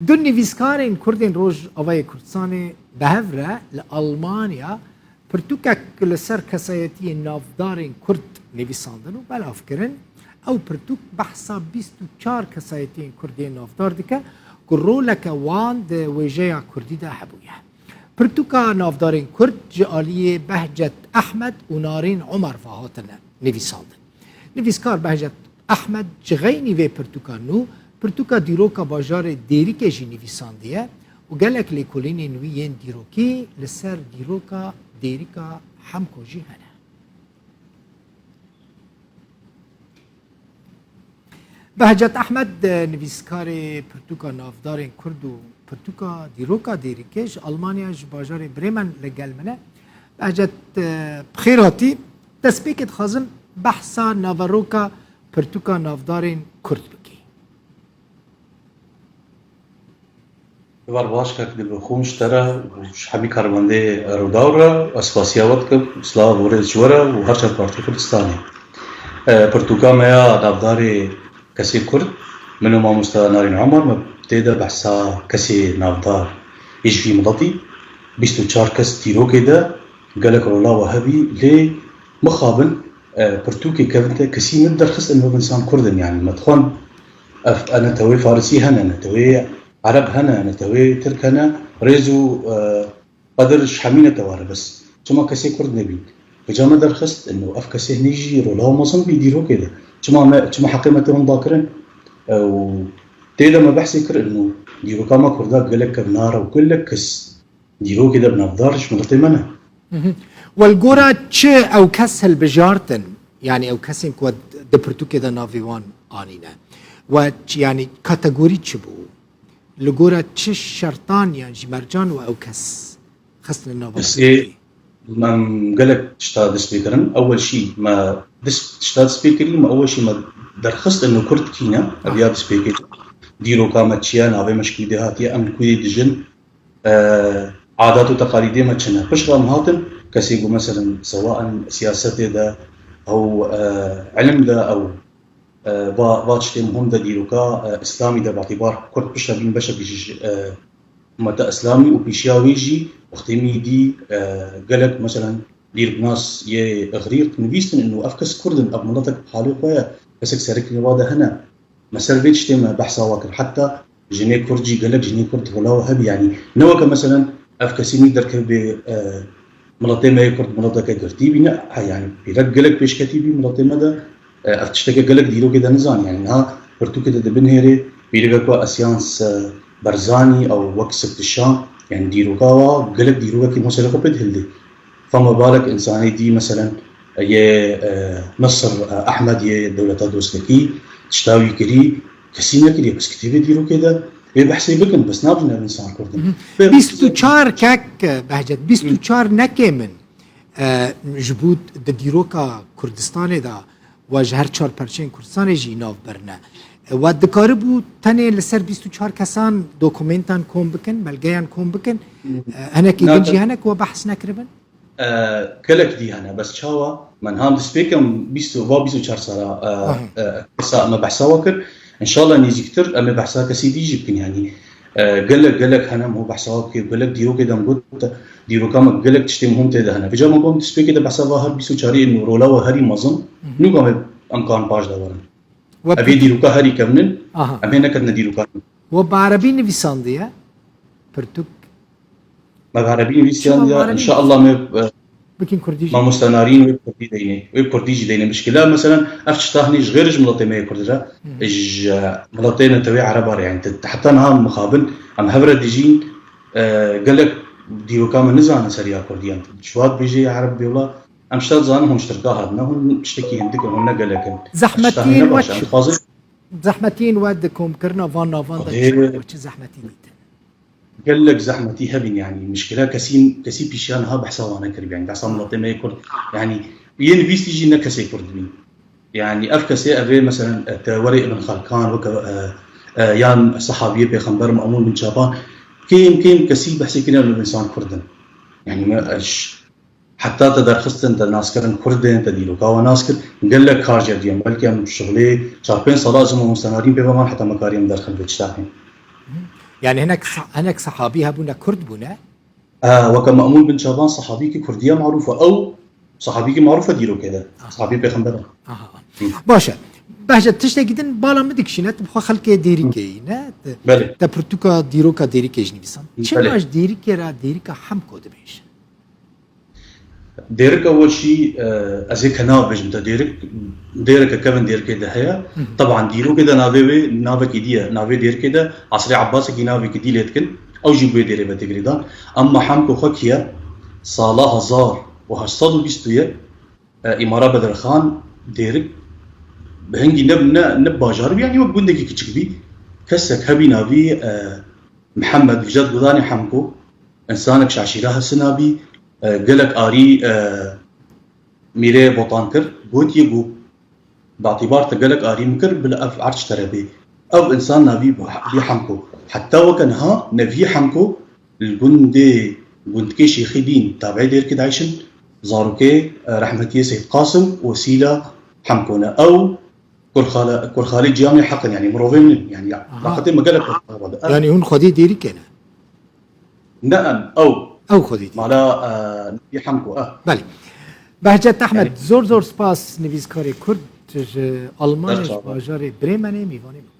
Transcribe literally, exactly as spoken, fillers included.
Du nivîskarên Kurdên Rojavayê Kurdistanê bi hev re li Almanya pirtûkek li ser kesayetiyên navdarên Kurd nivîsandin û belav kirin. Ew pirtûk behsa bîst û çar kesayetiyên Kurd yên navdar dike ku roleke wan di wêjeya Kurdî de hebûye. Pirtûka navdarên Kurd ji aliyê Behcet Ehmed û Narîn Omer ve hatine nivîsandin. Nivîskar Behcet Ehmed ji xeynî vê pirtûka nû, pirtûka dîroka bajarê Dêrikê jî nivîsandiye û gelek lêkolînên wî yên dîrokî li ser dîroka Dêrika Hemko jî hene. Behcet Ehmed, nivîskarê pirtûka navdarên Kurd û pirtûka dîroka Dêrikê ji Almanya ji bajarê Bremen li gel min e. Behcet, e, bi xêr hatî. Destpêkê dixwazim behsa naveroka pirtûka navdarên Kurd bikî. Êvar baş kak, dil bi xwe ji te re û ji hemî karmendê Rûdaw re ez spasiya we dikim. Silav û rêz ji we re û her çar partiyê Kurdistanê. E, pirtûka me ya navdarê kesê Kurd, min û mamosta Narîn Omer, me tê de behsa kesê navdar ê ji vî miletî, bîst û çar kes dîrokê de gelek rola we hebî, lê mixabin, e, pirtûkê kevin te kesî min derxist, em wek însan Kurd in, yanî me dixwend, ev, e, netewê Farisî hene, netewê Ereb hene, netewê Tirk hene, rêz û, e, qedir ji hemî netewa re, bes çima kesê Kurd nebîn? Vêca me derxist, ino ev kesê hinî jî rola û mezin bî dîrokê de. Çima me, çima heqê me tê hûn dakirin? E, û tê de me behsê kir, ino dîroka me Kurda gelek kevnar e û gelek kes dîrokê de bi navdar ji miletê me ne. Mhm. We li gora çi ew kes hilbijartin? Yanî ew kesên ku we di pirtûkê de navê wan anîne? We çi, yanî kategorî çi bû? Li gora çi şertan yan jî mercan we ew kes xistine nava Kesê pirtûkê? Em gelek tişta dest pê kirin. Ewel şî me dest, tişta dest pê kirî, me ewel şî me derxist ino Kurd kî ne, ev ya dest pê kir. Dîroka me çi ye, navê me ji kû dê hatiye, em li kû dê dijin, e, adat û teqalîdê me çi ne. Piştre em hatin kesê ku meselen sewa em siyasetê de, ew, e, ilim de, ew, e, va, va tiştê muhim de dîroka, e, îslamî de, batîbar Kurd piştre bîn beşekî ji, e, ummeta îslamî û pêşiya wê jî wextê me dî, e, gelek, meselen, dîroknas yê Îxrîq nivîstin û ev kes Kurd in, ev miletek bi halê xwe ye, kesek serek li wa de hene. Me ser vê tiştê me behsa wa kir. Heta jinê Kurd jî, gelek jinê Kurd rola we hebî, yanî ne weke, meselen, ev kesî nî derkevbê, e, miletê me yê Kurd mileteke girtî bî, ne, ha, yanî pîrek gelek pêşketî bî miletê me de, e, ev tişteke gelek dîrokê de nizanî, yanî niha pirtûkê de dibinhêrê pîreke ku Esiyans, e, Berzanî ew wek Siftişa, yanî dîroka wa gelek dîrokekî hûn serê xwe pê dihildê. Fema balek însanê dî, meselen, yê, e, Misir, e, Ehmed yê dewleta dostekî, tişta wî kirî, kesî nekiriye, bes kitêbê dîrokê de wê behsê bikin, bes nabin ev însan Kurd in. Mhm. Bê Bîst û çar kek, e, Behcet, bîst û çar nekêm in, e, ji bo di dîroka Kurdistanê de we ji her çar perçeyên Kurdistanê jî nav birine. E, we dikaribû tenê li ser bîst û çar kesan dokumentan kom bikin, belgeyan kom bikin. E, hinekî din jî hene ku we behs nekiribin? E, gelek dî hene, bes çawa? Me niha em destpêk em bîst û, va bîst û çar sala, e, Aha. e, kesa me behsa we kir. Înşallah nêzîktir em ê behsa kesî dî jî bikin, yanî, e, gelek, gelek hene em hû behsa we bikir, gelek dîrokê de em got, dîroka me gelek tiştê muhim tê de hene. Vêca me got em destpêkê de behsa va her bîst û çarî ên û rola we herî mezin, Mhm. nûka me em karin paş de werin. We Ev ê pir- dîroka herî kevnin, Aha. em hê neketine dîroka. We bi erebî nivîsandiye, pirtûk Me bi erebî nivîsiyan Çima ya, bi erebî înşallah me, e, bikin kurdî jî? Mamoste Narîn wê bi kurdî deynê. Wê bi kurdî jî deynê. Mişkila, meselen, ev tişta hinî ji xêr ji miletê me yê Kurd re, Hı hı. ji miletê netewê Ereba re, yani, te, heta niha mixabin, em hev re dijîn, e, gelek dîroka me nizanin seriya Kurdî, em ji wat bêjê Ereb bê wila, em tişta dizanin, hûn ji Tirka hatine, hûn tiştekî hindik in, hûn ne gelek in. Tişta Zehmetiyên hîne we baş e, em çi? dixwazin Zehmetiyên we di komkirina van navan de Xwedê çi, çi zehmetî dîtin? Gelek zehmetî hebîn, yanî mişkila kesî, kesî pîşiya niha behsa wan nekiribî, yanî behsa miletê me yê Kurd, yanî yê nivîsî jî ne kesê Kurd bîn. Yanî ev kesê ev ê, meselen, e, te werê Ibn Xelkan, weke, e, e, yan sehabiyê Pêxember Me'mûn bin Çaban, kêm kêm kesî behsê kirin ev însan Kurd in. Yanî me, e, ş-, Heta te derxistin, te nas kirin Kurd in, te dîroka wan nas kir, gelek kar jê diyan. Belkî em şixulê çar pênc sala ez û mamoste Narîn pê ve man heta me karî em derxin vê tişta hîn. Yani hinek, sa- hinek sahabî hebûne Kurd bûne. Ee, weke Me'mûn bin Çaban sahabîkî Kurdiye marûf e. Ew sahabîkî marûf e dîrokê de. Sahabî pêxember e. Aha. Baş e. Behce tiştekî din bala min dikişîne, tu bi xwe xelkê Dêrikê yî, ne? Te- Belê. Te pirtûka dîroka Dêrikê ji nivîsan. Çima Belê. ji Dêrikê re Dêrika Hemko dibêjin? Dêrika weşî, e, ez ê ke nabêjim te dêrik, dêreke kevin dêrikê de heye. Teban dîrokê de navê wê navekî diye, navê dêrikê de Esrê Ebbasekî navekî dî lê dikin. Ew jî bi wê dêrê ve tê girêdan. Emma Hemko xwe kiye, sala hezar û heşt sed û bîst û yek, e, Îmara Bedirxan dêrik bi hingî ne, ne, ne bajar bî, yanî wek gundekî kiçik bî. Kesek hebî navî, e, Mihemed Vijat Gudanê Hemko, insanek şaşîra hesina bî, e, gelek arî, e, mîrê botan kir, gotiye ku bi îtibar te gelek arî min kir, bila ev erç te re bê. Ev insan navî bî Hemko. Heta weke niha neviyê Hemko li gundê gundkê Şêxî Dîn tabi'ê Dêrikê dayişin, zarokê, e, rehmetiyê Seyîd Qasim û Sîla Hemko ne. Ew Kurxale, Kurxalê Cihanê Heq in, yanî mirovê min in. Yanî ya, Aha. Laqetê me gelek kurxale. Yani hûn xwedî Dêrikê ne? Ne em, ew. Ew xwedî Dêrikê. Mala, e, Hemko, e. Belê. Behcet Ehmed, zor zor spas nivîskarê Kurd ji Almanya, ji bajarê Bremenê, mîvanê min.